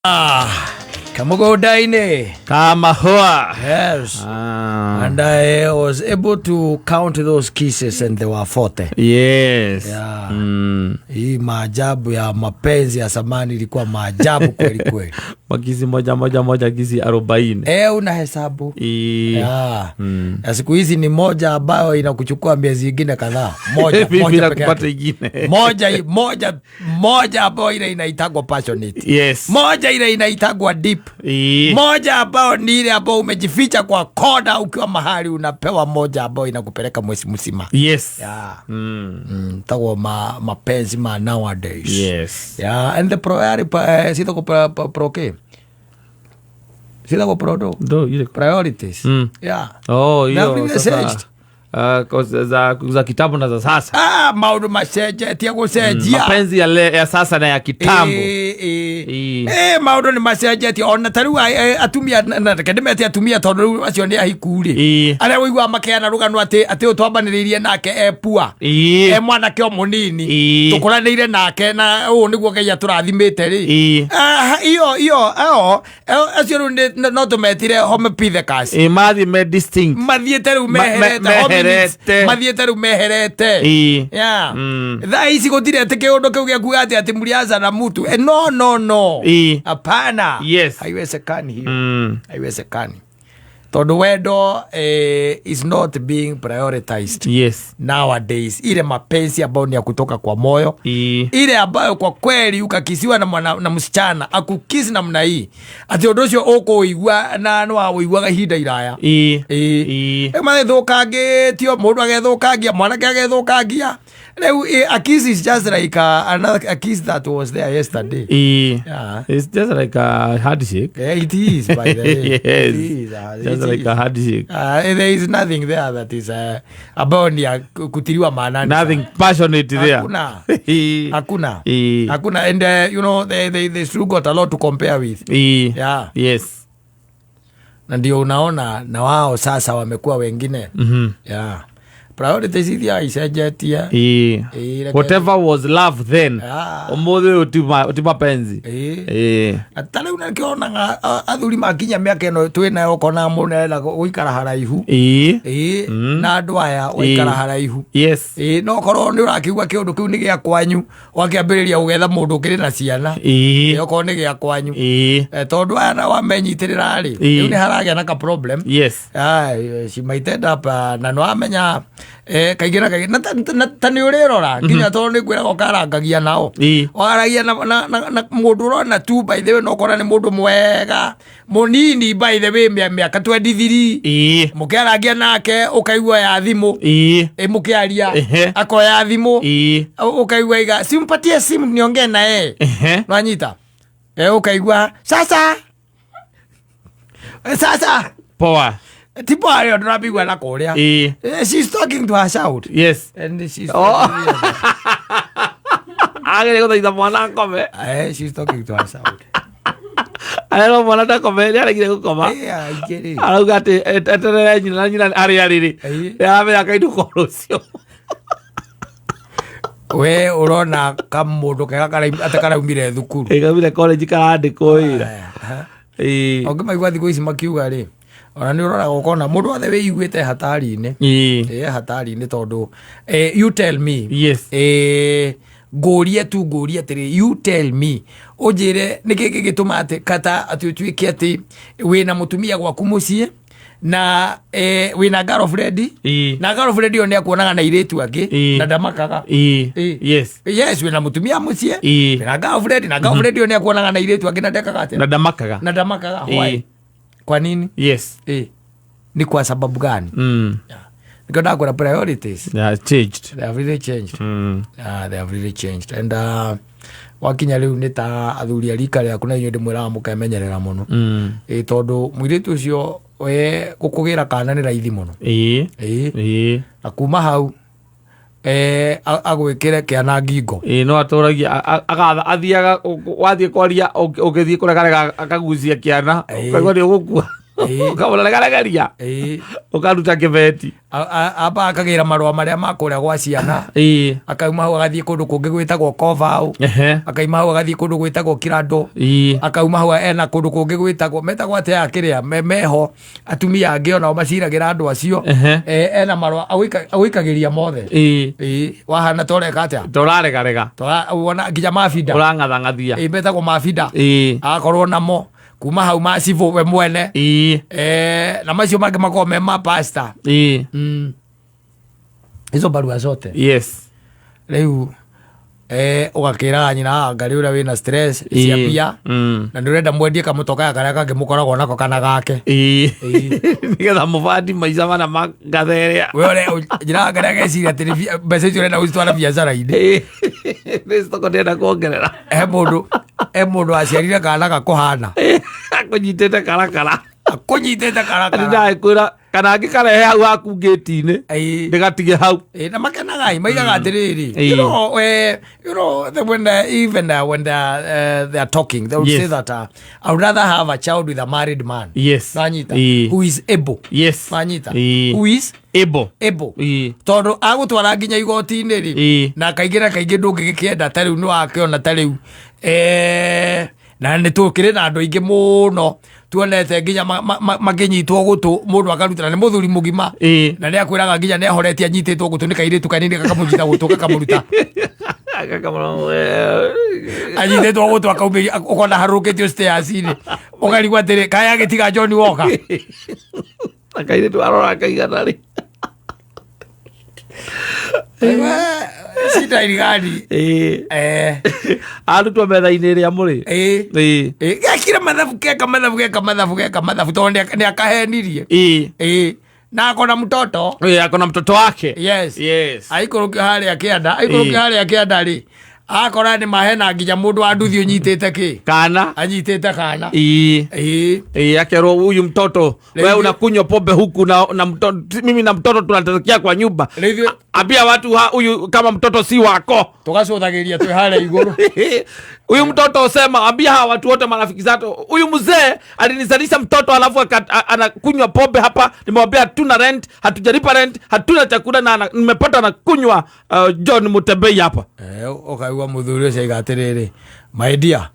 Ah, kamũgũnda-inĩ. Kamahũa. Yes. Ah. And I was able to count those kisses and they were 40. Yes. Yeah. Hii maajabu ya mapenzi ya zamani ilikuwa maajabu kweli kweli. Makisi moja moja moja kisi 40. Eh, una hesabu. Yeah. Na siku hizi ni moja ambayo inakuchukua miezi ingine kadhaa. Moja, moja Bila peke kupata yake. ingine. Moja, moja, moja ambayo ile inaitagwa passionate. Yes. Moja ile inaitagwa deep. Moja ambayo ni ile ambayo umejificha kwa kona ukiwa mahali unapewa moja ambayo inakupeleka mwezi mzima. Yes. Yeah. Tagwo mapenzi ma nowadays. Yes. Yeah, and the priority sitagwo pro ke. Sitagwo pro do. Ndo ile. Priorities. Yeah. Oh, Na hiyo vile sasa. changed. Za kitambo na za sasa. Ah, maundu macenjetie gucenjia. Mapenzi ya sasa na ya kitambo. Maundu ni macenjetie ona ta riu atumia na reke ndĩmete atumia tondũ rĩu acio nĩ ahiku rĩ, arĩa ũiguaga makeana rũgano atĩ ũyũ twambanĩrĩirie nake e pua, e mwanake o mũnini, tũkũranĩire nake na ũũ nĩguo Ngai atũrathimĩte rĩ. Ah, iyo ao acio rĩu no tũmetire homopithecus. Mathiĩ me distinct. Mathiĩte rĩu meherete, hominids. Meherete. Mathiĩte rĩu meherete. Yeah. Thaa ici gũtirĩ atĩ kĩũndũ kĩu gĩa kuga atĩ mlianza na mtu. No, no, no. Hapana. Yes. Haiwezekani hiyo. Haiwezekani. Tondũ wendo is not being prioritized. Yes. Nowadays ile mapenzi ambayo ni ya kutoka kwa moyo, ile ambayo kwa kweli ukakisiwa na mwana, na msichana akukisi namna hii ati ũndũ ũcio ũkũigua na nĩ waũiguaga ihinda iraya. Magĩthũkangĩtio mũndũ agethũkangia mwanake agethũkangia rĩu a kiss is just like another a kiss that was there yesterday. Yeah. It's just like a handshake. Yeah, it is, by the way. Yes. It is, Just it like is. a handshake. There is nothing there that is ambayo ni ya kutiliwa maanani. Nothing passionate there. Hakuna. Hakuna. Hakuna. And you know, they still got a lot to compare with. Yeah. Yes. Na ndio unaona na wao sasa wamekuwa wengine. Yeah. Priorities iria icenjetie. Whatever was love then. Ũmũthĩ ũyũ ti mapenzi. Ta rĩu nakĩonaga athuri makinya mĩaka ĩno twĩ nayo ũkona mũndũ nĩarenda gũikara haraihu. Na andũ aya gũikara haraihu. Yes. No korwo nĩ ũrakĩigua kĩũndũ kĩu nĩ gĩa kwanyu, ũgakĩambĩrĩria gũgetha mũndũ ũkĩrĩ na ciana. Okorwo nĩ gĩa kwanyu. Tondũ aya na wamenyitĩrĩra rĩ, rĩu nĩ haragĩa na ka problem. Yes. She might end up, na nĩ wamenya, kaingĩ na kaingĩ, na ta nĩ ũrĩrora, nginya tondũ nĩ ngwĩraga ũkarangagia nao. Waragia na mũndũ ũrona tu, by the way, no ũkona nĩ mũndũ mwega mũnini, by the way, mĩaka 23. Mũkĩarangia nake ũkaigua ya thimũ. Mũkĩaria, akoya thimũ. Ũkaigua iga, simpatie simu niongee na yeye. Nwanyita. Ũkaigua, sasa. Sasa. Poa. Tipo arĩa ndũramĩigua na kũrĩa. She's talking to her child. Yes. And she's Oh. talking to her. Agere gũthaitha mwana akome. She's talking to her child. Arerwo mwana ndakome, nĩaregire gũkoma. Aingĩ rĩ. Arauga atĩ eterere nyina na nyina arĩ arĩrĩ. Nĩaramenya akainũka rũciũ. We ũrona kamũndũ kega atĩ karaumire thukuru. Kaumire college karandĩkwo wĩra. Ũngĩmaigua thikũ ici makiuga rĩ, ona nĩ ũroraga ũkona mũndũ wothe wĩiguĩte hatari-inĩ. Hatari-inĩ tondũ, you tell me. Yes. Ngũrie tu, ngũrie atĩrĩ, you tell me. Ũnjĩre nĩkĩ gĩgĩtũma atĩ kata atĩ ũtuĩke atĩ wĩna mũtumia gwaku mũciĩ na wĩna girlfriend. Na girlfriend ĩyo nĩakuonaga na airĩtu angĩ na ndamakaga. Yes. Yes, wĩna mũtumia mũciĩ, wĩna girlfriend, na girlfriend ĩyo nĩakuonaga na airĩtu angĩ na ndekaga atĩa? Na ndamakaga. Na ndamakaga. Why? Kwa nini? Yes. Ni kwa sababu gani? Yeah. Nĩkĩo ndakwĩra priorities. They have changed. They have really changed. Yeah, they have really changed. And wakinya rĩu nĩ ta athuri a rika rĩaku na inyuĩ ndĩmwĩraga mũkemenyerera mũno. Tondũ mũirĩtu ũcio we gũkũgĩra kana nĩ raithi mũno. Na kuma hau, agwĩkĩre kĩana ngingo. No atũragia, agatha, athiaga, wathiĩ kwaria, ũgĩthiĩ kũregarega, akagucia kĩana, ũkaigua nĩ ũgũkua. Ũkamũregaregeria. Ũkaruta kĩbeti. Amba akagĩra marũa marĩa ma kũrĩa gwa ciana. Akauma hau agathiĩ kũndũ kũngĩ gwĩtagwo Kovau. Akauma hau agathiĩ kũndũ gwĩtagwo Kirando. Akauma hau ena kũndũ kũngĩ gwĩtagwo metagwo atĩa kĩrĩa meho atumia angĩ onao maciragĩra andũ acio. Ena marũa agũikagĩria mothe. Wahana toreka atĩa? Tũraregarega. Wona nginya mabinda. Ũrang'athang'athia. Metagwo mabinda. Agakorwo namo kuma hau macibũ we mwene. Na macio mangĩ makorwo me ma pastor. Hizo barua zote. Yes. Rĩu ũgakĩraga nyina ngari ũrĩa wĩna stress cia mbia na nĩ ũrenda mwendie kamũtoka karĩa kangĩ mũkoragwo nako kana gake. Nĩgetha mũbandi maica mana ma ngathe ĩrĩa. We ũrĩa nyina ngari ageciria atĩ nĩ mbeca icio ũrenda gũcitwara biacara-inĩ. Nĩ stoko ndĩrenda kuongerera. He mũndũ aciarire kana gakũhana. Akũnyitĩte karakara. Akũnyitĩte karakara. Ndĩrakwĩra kana angĩkarehe hau haku ngĩti-inĩ. Ndĩgatige hau. Na makenaga maigaga atĩrĩrĩ. You know, you know, when even when they are talking, they will say that I would rather have a child with a married man. Yes. Nanyita. Who is able. Yes. Nanyita. Who is able. Able. Tondũ agũtwara nginya igoti-inĩ rĩ. Na kaingĩ na kaingĩ ndũngĩgĩkĩenda ta rĩu nĩ wakĩona ta rĩu. Na nĩ tũkĩrĩ na andũ aingĩ mũno tuonete nginya makĩnyitwo gũtũ mũndũ akarutana nĩ mũthuri mũgima. Na nĩ akwĩraga nginya nĩ ahoretie anyitĩtwo gũtũ nĩ kairĩtu kanini gakamũnyita gũtũ gakamũruta. Anyitĩtwo gũtũ akaumĩria ũkona harũrũkĩtio stairs-inĩ. Ũkarigwo atĩrĩ kaya agĩtiga John Walker. Akairĩtu arora akaigana rĩ. Shida irigani. Arutwo metha-inĩ ĩrĩa mũrĩ. Gekire mathabu keka mathabu geka mathabu geka mathabu tondũ nĩ akahenirie. Na akona mtoto. Akona mtoto wake. Yes. Yes. Aikũrũkio harĩa kĩanda, aikũrũkio harĩa kĩanda rĩ. Akora nĩ mahena nginya mũndũ wa nduthi ũnyitĩte kĩ? Kana. Anyitĩte kana. Akerwo huyu mtoto wewe unakunywa pombe huku na mtoto, mimi na mtoto tunatesekea kwa nyumba. Ambia watu huyu kama mtoto si wako. Tugacũthagĩria twĩ harĩa igũrũ. Huyu mtoto sema, ambia hawa watu wote marafiki zako, huyu mzee alinizalisha mtoto alafu anakunywa pombe hapa. Nimemwambia hatuna rent, hatujalipa rent, hatuna chakula na nimepata anakunywa John Mutembei hapa. Ukaigua mũthuri ũcio aiga atĩrĩrĩ, my dear,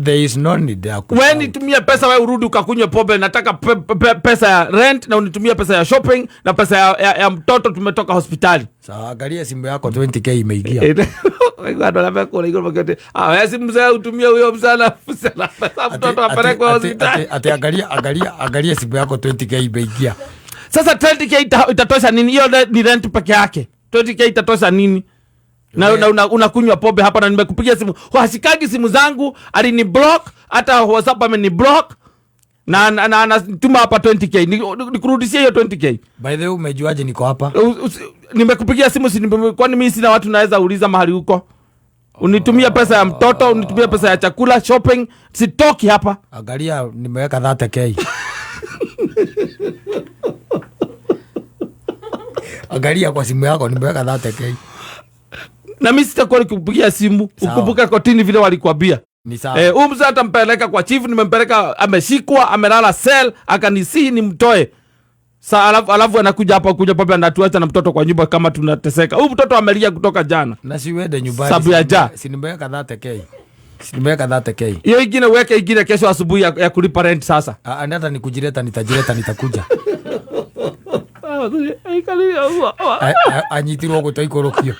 there is no need ya ku- Wewe nitumie pesa wewe urudi ukakunywe pombe. Nataka pesa ya rent na unitumie pesa ya shopping na pesa ya mtoto tumetoka hospitali. Sawa, angalia simu yako 20k imeingia. Wewe ndo labda kwa hiyo mkate. Wewe si mzee utumie huyo msana, msana pesa mtoto apelekwe hospitali. Ati angalia simu yako 20k imeingia. Sasa 20k itatosha nini? Hiyo ni rent peke yake. 20k itatosha nini? Na unakunywa pombe hapa na nimekupigia simu. Hashikagi simu zangu, alini block, hata WhatsApp ameni block. Na anatuma hapa 20k. Nikurudishie hiyo 20k. By the way, umejuaje niko hapa? Nimekupigia simu, kwani mimi sina watu naweza uliza mahali huko? Unitumia pesa ya mtoto, unitumia pesa ya chakula, shopping, sitoki hapa. Angalia nimeweka 30k. Angalia kwa simu yako nimeweka 30k. Na mimi sitakuwa nikupigia simu. Ukumbuka kotini vile walikwambia. Ni sawa. Huyu mzee atampeleka kwa chief, nimempeleka, ameshikwa, amelala cell, akanisihi nimtoe. Sa alafu anakuja hapa kuja papa anatuacha na mtoto kwa nyumba kama tunateseka. Huyu mtoto amelia kutoka jana. Na si uende nyumbani. Sababu ya njaa. Si nimeweka 30k. Si nimeweka 30k. Hiyo ingine weke ingine kesho asubuhi ya kulipa rent sasa. Hata nikujileta nitajileta nitakuja. Anyitirwo gũtũ aikũrũkio.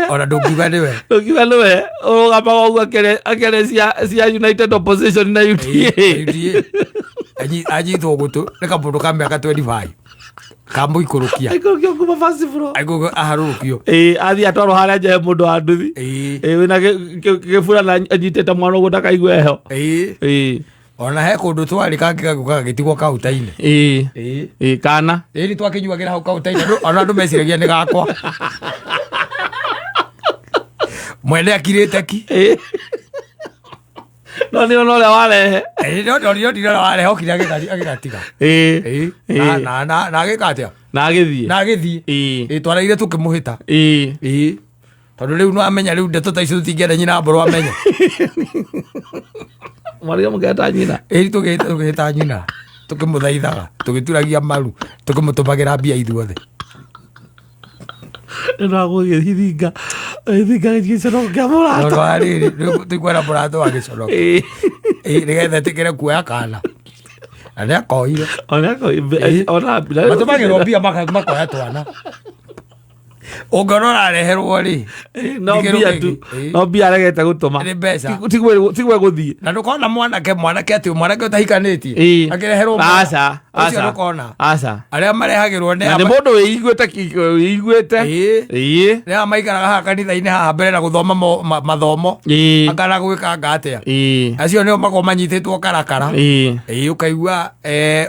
Ona ndũngiuga nĩwe. Ndũngiuga nĩwe. Ũrũgamaga ũguo akĩaria cia United Opposition na UDA. UDA. Anyitwo gũtũ nĩ kamũndũ ka mĩaka 25. Kamũikũrũkia. Aikũrũkio kuma first floor. Aikũrũkio aharũrũkio. Athiĩ atwarwo harĩa nja he mũndũ wa nduthi. Wĩna gĩbura na anyitĩte mwana ũguo ndakaigue heho. Ona he kũndũ twarĩ kangĩ gagũka gagĩtigwo kaunta-inĩ. Kana. Nĩ twakĩnyuagĩra hau kaunta-inĩ, ona andũ meciragia nĩ gakwa. Mwene akirĩte ki. No nĩ ona ũrĩa warehe. No nĩ ona ũrĩa warehe, okire agĩgatiga. Na agĩka atĩa? Na agĩthiĩ. Na agĩthiĩ. Twaraire tũkĩmũhĩta. Tondũ rĩu no amenya rĩu ndeto ta icio tũtingĩenda nyina mbũrũ amenye. Mwarĩo mũgeta nyina. Ĩri tũgĩta nyina, tũkĩmũthaithaga, tũgĩturagia maru, tũkĩmũtũmagĩra mbia ithuothe. Nĩndagũgĩthinga thinga gĩconoko kĩa mũrata. Tondũ wa rĩrĩ, rĩu tũkwenda mũrata wa gĩconoko. Ĩĩ. Ĩĩ, nĩgetha ĩtĩkĩre kuoya kana. Na nĩakoire. Ona Ĩĩ. ona Matũmagĩrwo mbia makoya twana. Ũngĩona ũrareherwo rĩ, no nĩ kĩndũ mbia kĩngĩ. tu Ĩĩ. no mbia aregete gũtũma. Nĩ mbeca. Tigwe gũthiĩ. Na ndũkona mwanake mwanake atĩ mwanake ũtahikanĩtie Ĩĩ. akĩreherwo mwana. Aca, Ũcio aca. ndũkona. Aca. Arĩa marehagĩrwo nĩ Na nĩ mũndũ wĩiguĩte wĩiguĩte. Ĩĩ. Ĩĩ. Nĩ aya maikaraga haha kanitha-inĩ haha mbere na gũthoma mathomo Ĩĩ. akana gwĩkanga atĩa. Ĩĩ. Acio nĩo makoragwo manyitĩtwo karakara. Ĩĩ. Ĩĩ, ũkaigua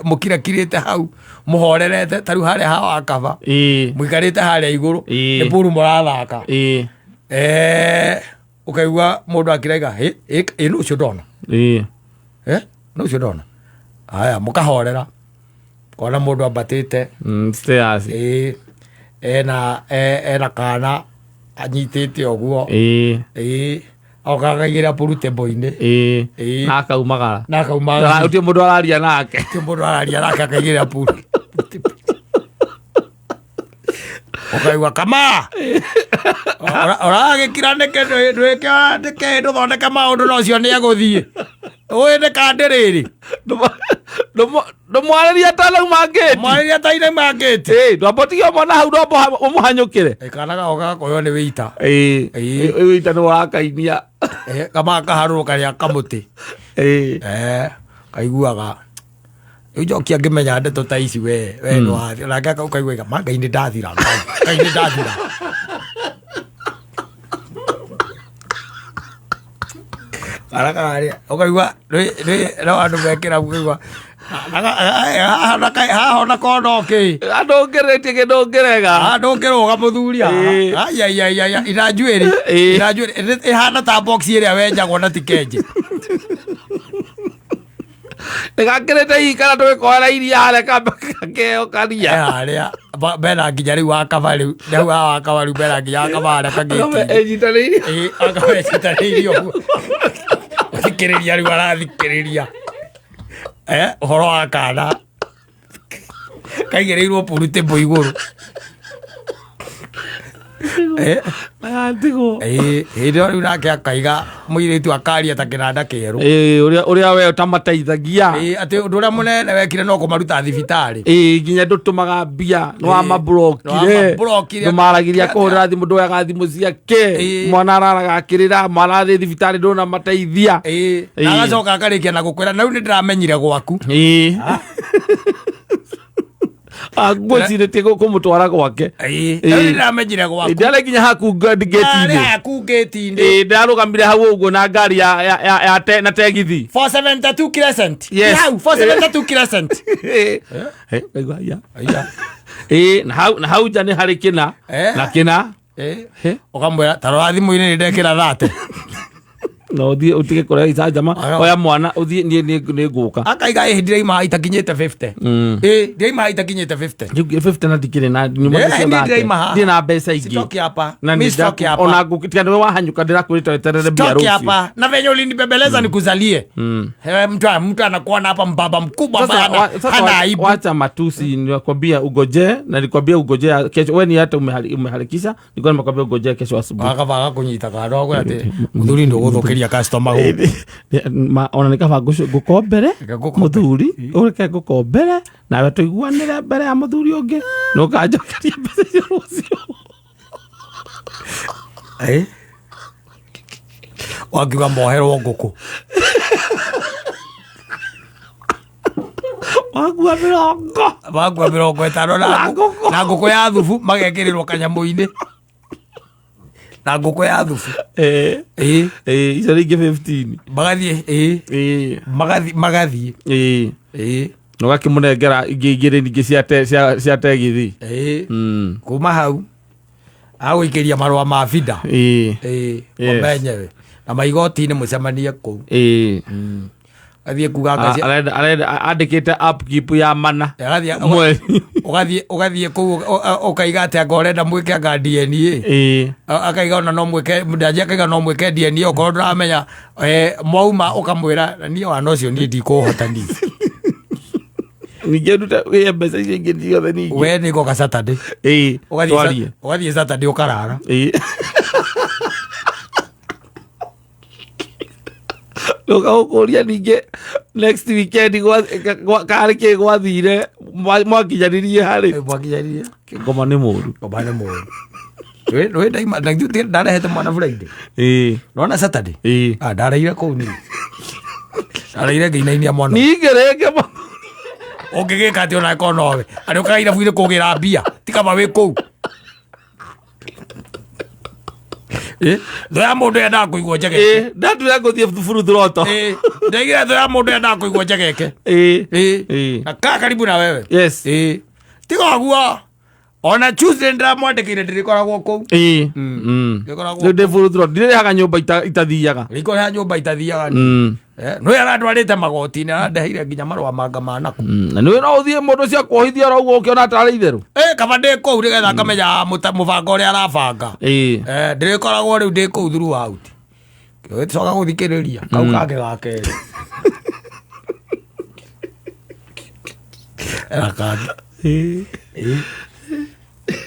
mũkirakirĩte hau mũhorerete ta rĩu harĩa hawa kaba Ĩĩ. mũikarĩte harĩa igũrũ Ĩĩ. nĩ puru mũrathaka. Ĩĩ. Ũkaigua mũndũ akĩraiga ĩ nũ ũcio ndona. Ĩĩ. Nũ ũcio ndona. Haya mũkahorera kona mũndũ ambatĩte. Stairs. Ĩĩ, ena kana anyitĩte ũguo. Ĩĩ. Ĩĩ, okakaigĩra puru table-inĩ. Ĩĩ. Ĩĩ. Na akaumagara. Na akaumagara. Gũtirĩ mũndũ araria nake. Gũtirĩ mũndũ araria nake akaigĩrĩra puru. Ũkaigua kama ũragĩkira nĩkĩ ndwĩke nĩkĩ ndũthondeke maũndũ na ũcio nĩegũthiĩ. Ũĩ nĩ kandĩ rĩrĩ. Ndũmwarĩria atanauma ngĩti. Mwarĩria atanauma ngĩti. Ĩĩ, ndwambotige mwana hau ndwambo ũmũhanyũkĩre. Ĩ, kana gagoka gakoywo nĩ wĩita. Ĩĩ. Ĩĩ. Wĩita nĩ wakainia. Ĩ, kama kaharũrũka rĩa kamũtĩ. Ĩĩ. Kaiguaga. Rĩu njoki angĩmenya ndeto ta ici we, we nĩwathira. Nake ũkaigua ma Ngai nĩ ndathira, Ngai nĩ ndathira. Araka ũkaigua no andũ mekĩra ũkaigua haha ona kona kĩ. Andũ ngĩrĩtie kĩndũ ngĩrega. Haha ndũngĩrũga mũthuri haha. Ĩĩ. Ai, ai, ai, ai, ai, ina njuĩrĩ. Ĩĩ. Ina njuĩrĩ. Ĩhana ta box ĩrĩa wenjagwo na ti kenje. Nĩgakĩrĩte hihi kana tũgĩkoera iria harĩa kambe gakeo karia. Harĩa bena nginya rĩu wa kaba rĩu. Rĩu haha wa kaba rĩu bena nginya wa kaba harĩa kagĩti. Ĩnyitanĩirie. Ĩĩ, akaba ĩnyitanĩirie ũguo. Thikĩrĩria rĩu arathikĩrĩria. Ũhoro wa kana. Kaigĩrĩirwo puru table igũrũ. Atigwo. Ĩĩ, hĩndĩ ĩyo rĩu nake akaiga mũirĩtu akaria ta kĩnanda kĩerũ. Ĩĩ, ũrĩa we ũtamateithagia. Ĩĩ, atĩ ũndũ ũrĩa mũnene wekire no kũmaruta thibitarĩ. Ĩĩ, nginya ndũtũmaga mbia, nĩwamablokire. Nĩwamablokire. Ndũmaragĩria kũhũrĩra thimũ, ndwoyaga thimũ ciake. Ĩĩ. Mwana araraga akĩrĩra, mwana arĩ thibitarĩ ndũnamateithia. Ĩĩ, Ĩĩ. na agacoka akarĩkia na gũkwĩra na rĩu nĩndĩramenyire gwaku. Ĩĩ. Ngwĩcirĩtie kũmũtwara gwake. Ĩĩ, Ĩĩ. rĩu nĩndĩramenyire gwaku. Ĩĩ, ndarĩ nginya haku Ndarĩ gate-inĩ. haku gate-inĩ. Ĩĩ, ndarũgamire hau ũguo na ngari ya na tegithi. 472 Crescent. Yes. Hau, 472 Crescent. Ĩĩ. Ĩĩ, ngaigua, ya. Aya. Ĩĩ, na hau nja nĩ harĩ kĩna. Na kĩna. Ĩĩ. Hĩ. Ũkamwĩra, ta rora thimũ-inĩ nĩ ndekĩra thate. Na ũthiĩ ũtige kũrĩa icanjama, Aya. oya mwana ũthiĩ niĩ nĩ ngũka. Akaiga, ĩĩ, ndiraima itakinyĩte 50. Ĩĩ, ndiraima itakinyĩte 50. Rĩu 50 na ndikĩrĩ na nyuma Ĩĩ, nĩcio niĩ thate. ndiraima haha. Ndirĩ na mbeca ingĩ. Sitoki hapa. Na Mi nĩ sitoki hapa. ona tiga nĩwe wahanyũka ndĩrakwĩrĩte weterere mbia Sitoki rũciũ. hapa. Na venye ulinibembeleza nikuzalie. Mtu anakuona hapa mbaba mkubwa Sasa ambaye hana aibu. Wacha matusi, nilikwambia ugoje na nilikwambia ugoje kesho. Wewe ni hata umeharakisha, nilikuwa nimekwambia ugoje kesho asubuhi. Akaba gakunyita kando akwĩra atĩ mũthuri ndũgũthũkĩria customer gũkũ. Ona nĩ kaba ngũkombere Reke ngũkombe. mũthuri, ũreke ngũkombere nawe tũiguanĩre mbere ya mũthuri ũngĩ na ũkanjokeria mbeca icio rũciũ. Wakiuga moherwo ngũkũ. Wakua mĩrongo. Wakua mĩrongo ĩtano na Na ngũkũ. ngũkũ. Na ngũkũ ya thubu magekĩrĩrwo kanyamũ-inĩ. Na ngũkũ ya thubu. Ĩĩ. Ĩĩ, icio rĩngĩ 15. Magathiĩ, ĩĩ. Ĩĩ. Magathiĩ, magathiĩ. Ĩĩ. Ĩĩ. Na ũgakĩmũnengera ingĩ igĩrĩ ningĩ cia tegithi. Ĩĩ. Kuma hau agũikĩria marũa ma bida. Ĩĩ. Ĩĩ, Yes. ũmenyewe. Na maigoti-inĩ mũcemanie kũu. Ĩĩ. Athiĩ kuga anga Arenda andĩkĩte upkeep ya mana Agathiĩ- mweri. Ũgathiĩ kũu ũkaiga atĩ anga ũrenda mwĩke anga DNA. Ĩĩ. Akaiga ona no mwĩke ndanji, akaiga no mwĩke DNA okorwo ndũramenya mwauma, ũkamwĩra niĩ wana ũcio niĩ ndikũhota niĩ. Ningĩ ndute wĩye mbeca icio ingĩ ciothe ningĩ. We nĩ ngoka Saturday. Ĩĩ. Ũgathiĩ Twarie. Ũgathiĩ Saturday ũkarara. Ĩĩ. Ũkagũkũria ningĩ next weekend karĩ kĩ gwathire, mwakinyanĩrie harĩ. Mwakinyanĩrie. Ngoma nĩ mũru. Ngoma nĩ mũru. Wĩ ndaima na ithuĩ ndarehete mwana Friday. Ĩĩ. Nona Saturday. Ĩĩ. Ah, ndareire kũu niĩ, ndareire ngĩinainia mwana. Ningĩ rĩngĩ Ũngĩgĩka atĩ ona korwo nowe arĩ ũkaga irabu-inĩ kũgĩra mbia, ti kaba wĩ kũu. Thũ ya mũndũ yendaga kũigwo njegeke. Ĩĩ, ndatuire ngũthiĩ thuburu thuroto. Ndaigire thũ ya mũndũ yendaga kũigwo njegeke. Ĩĩ. Ĩĩ. Na kaa karibu na wewe. Yes. Tiga ũguo, ona Tuesday ndĩramwandĩkĩire ndĩrĩkoragwo kũu. Ĩĩ. Ndĩkoragwo. Rĩu ndĩ buru throto, ndirĩhaga nyũmba itathiaga. Rĩkorwo nyũmba itathiaga. Nĩwe arandwarĩte magoti-inĩ, arandeheire nginya marũa manga manaku. Na nĩwe no ũthiĩ mũndũ ũcio akuohithia oro ũguo ũkĩona tarĩ itherũ. Kaba ndĩ kũu nĩgetha ngamenya mũbango ũrĩa arabanga. Ndĩrĩkoragwo rĩu ndĩ kũu throughout. Coka gũthikĩrĩria kau kangĩ ga kerĩ. Ena kangĩ.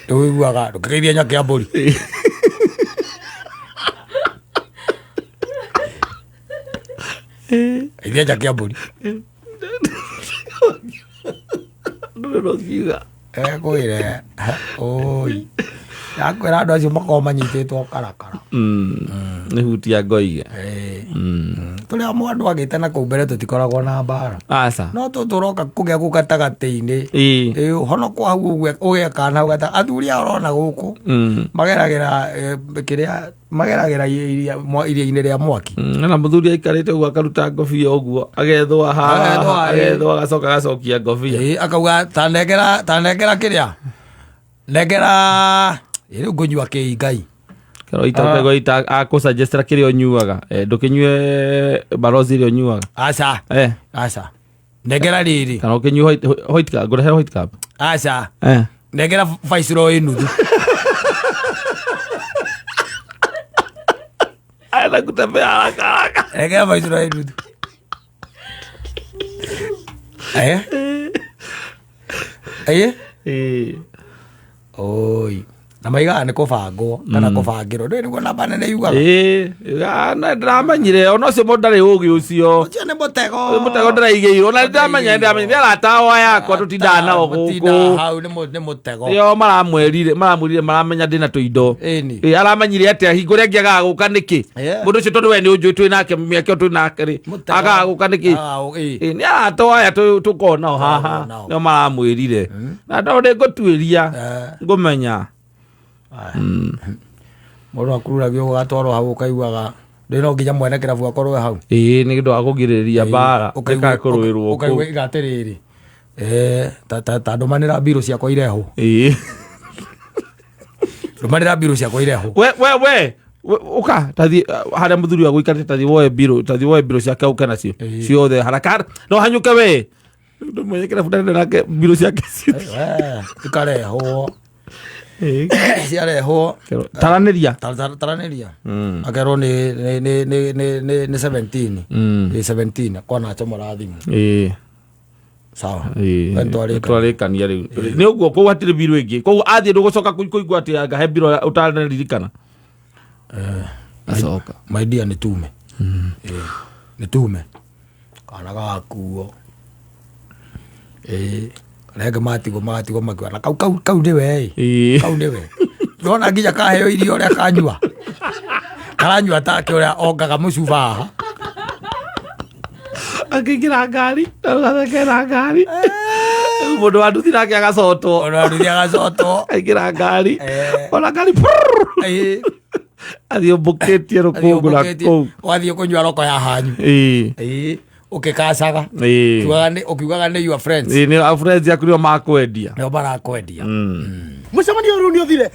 Rĩu ũiguaga ndũkĩgeithie nyake mbũri. Geithia nyake mbũri. Ndũrĩ ũkiuga. Ekwĩre oi ndakwĩra andũ acio makoragwo manyitĩtwo karakara. Nĩ hutia ngoige. Tũrĩa andũ agĩte na kũu mbere tũtikoragwo na mbara. Aca. No tũtũroka kũgĩa kũu gatagatĩ-inĩ. Ĩĩ. Ũhono hau ũguo ũgeka na hau gata athuri aya ũrona gũkũ mageragĩra kĩrĩa mageragĩra iria-inĩ rĩa mwaki. Na mũthuri aikarĩte ũguo akaruta ngobia ũguo agethũa haha. Agethũa, ĩĩ. Agethũa agacoka agacokia ngobia. Akauga ta nengera kĩrĩa nengera rĩu ngũnyua kĩi Ngai. Kero ita akũsuggestera kĩrĩa ũnyuaga. Ndũkĩnyue barozi ĩrĩa ũnyuaga. Aca. Aca, nengera rĩrĩ. Kana ũkĩnyue white cup, ngũrehere white cup. Aca. Nengera Viceroy nuthu. Aenda kutembea haraka haraka. Nengera Viceroy nuthu. Oi na maigaga nĩ kũbangwo kana kũbangĩrwo, ndũĩ nĩguo namba nene yugaga. Ĩĩ, na ndĩramanyire ona ũcio mũndũ ndarĩ ũgĩ ũcio. Ũcio nĩ mũtego. Ũyũ mũtego ndĩraigĩirwo na ndĩramenya nĩ arata ao yakwa tũtindaga nao Mũtindaga gũkũ. Hau nĩ mũtego. Nĩo maramwĩrire maramenya ndĩna tũindo. Ĩni. Ĩĩ, aramenyire atĩa hingo ĩrĩa angĩagaga gũka nĩkĩ? Mũndũ ũcio tondũ we nĩ ũnjũĩ twĩ nake mĩaka ĩyo twĩ nake rĩ, Mũtego. agaga gũka nĩkĩ? Ah, ĩĩ. Ĩĩ, nĩ arata aya tũkonao haha nao. nĩo maramwĩrire na tondũ nĩ ngũtuĩria ngũmenya. Mũndũ akururagio ũgatwarwo hau ũkaiguaga ndĩ no nginya mwene kĩrabu akorwo hau. Ĩĩ, nĩ ũndũ wa kũgirĩrĩria mbara Ũkaigua- ĩkakũrũĩrwo ũkaigua kũu. iga atĩrĩrĩ, ta ndũmanĩra mbirũ ciakwa irehwo. Ĩĩ. Ndũmanĩra mbirũ ciakwa irehwo. We ũka tathi harĩa mũthuri wa gũikarĩte, tathi woe mbirũ, tathi woe mbirũ ciake ũke nacio ciothe haraka no hanyũke we. Ndũ mwenye kĩrabu ndarenda nake mbirũ ciake Ikarehwo, ciarehwo. Taranĩria. Taranĩria, akerwo nĩ 17. Ĩ 17 kwana acomora thimũ. Sawa. We nĩtwarĩkania. Twarĩkania rĩu nĩ ũguo kũu hatirĩ mbirũ ĩngĩ, koguo athiĩ ndũgũcoka kũigua atĩ anga he mbirũ ũtanaririkana acoka. My dear, nĩ tume. Ĩ, nĩ tume kana gagakuo. Ĩ, arĩa angĩ matigwo magatigwo makiuga na kau nĩwe ĩ. Kau nĩwe ndona nginya kaheo irio ũrĩa kanyua, karanyua take ũrĩa ongaga mũcuba haha. Akĩingĩra ngari gathekera ngari, mũndũ wa nduthi nake agacotwo. Ona nduthi agacotwo. Aingĩra ngari ona ngari athiĩ ũmbũkĩtie rũkũngũ na kũu. Wathiĩ kũnyua roko ya hanyu. Ĩ, ũkĩkacaga. Ũkiugaga nĩ your friends. Ĩĩ, nĩ friends yaku nĩo makwendia. Nĩo marakwendia. Mũcemanio rĩu nĩ ũthire.